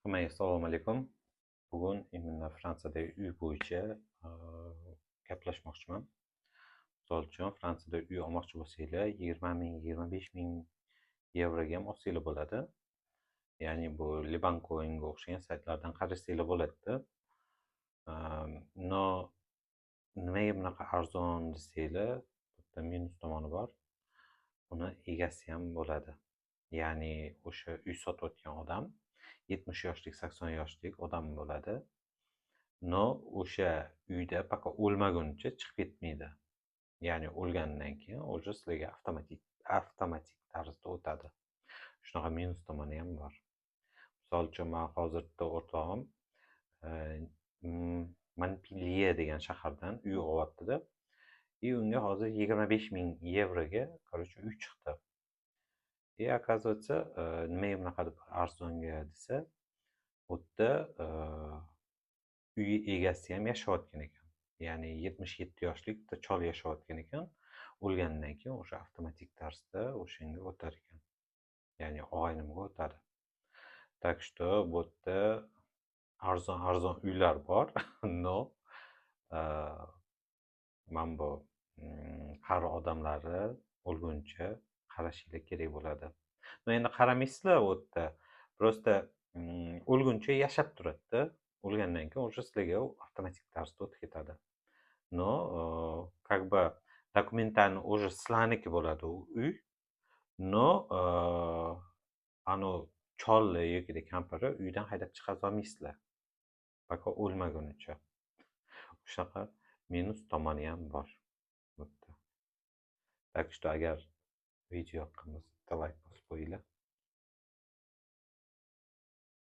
Hammaga assalomu alaykum. Bugun именно Fransiyadagi uy bo'yicha gaplashmoqchiman. Misol uchun, Fransiyada uy olmoqchi bo'lsanglar, 20 000, 25 000 yevroga ham olsanglar bo'ladi. Ya'ni bu Leboncoinga o'xshagan saytlardan qarasanglar bo'ladida. Но nimaga bunaqa arzon desanglar, bitta minus tomoni bor. Uni egasi ham bo'ladi. Ya'ni o'sha uy sotayotgan odam 70 yoshlik, 80 yoshlik odam bo'ladi. Но o'sha uyda пока o'lmaguncha chiqib ketmaydi. Ya'ni o'lganidan keyin уже sizlarga avtomatik tarzda o'tadi. Shunaqa minus tomoni ham bor. Misol uchun, man hozir bitta o'rtog'im Monpelye degan shahardan uy olyaptida. И unga hozir 25 000 yevroga, короче, uy chiqdi. И оказывается, nimaga bunaqa deb arzonga desa, u yerda uy egasi ham yashayotgan ekan. Ya'ni 77 yoshlik bitta chol yashayotgan ekan. O'lganidan keyin o'sha avtomatik tarzda o'shanga o'tar ekan. Ya'ni og'aynimga o'tadi. Так что bu yerda arzon arzon uylar bor, но mana bu qari odamlarni o'lguncha qarashinglar kerak bo'ladi. Но endi qaramaysizlar u yerda. Просто o'lguncha yashab turadida. O'lgandan keyin уже sizlarga u avtomatik tarzda o'tib ketadi. Но как бы документально уже sizlarniki bo'ladi u uy. Но anavi cholni yoki kampirni uydan haydab chiqazolmaysizlar. Пока o'lmagunicha. Shunaqa minus tomoni ham bor bu yerda. Так что agar video yoqqan bo'lsa, bitta layk bosib qo'yinglar.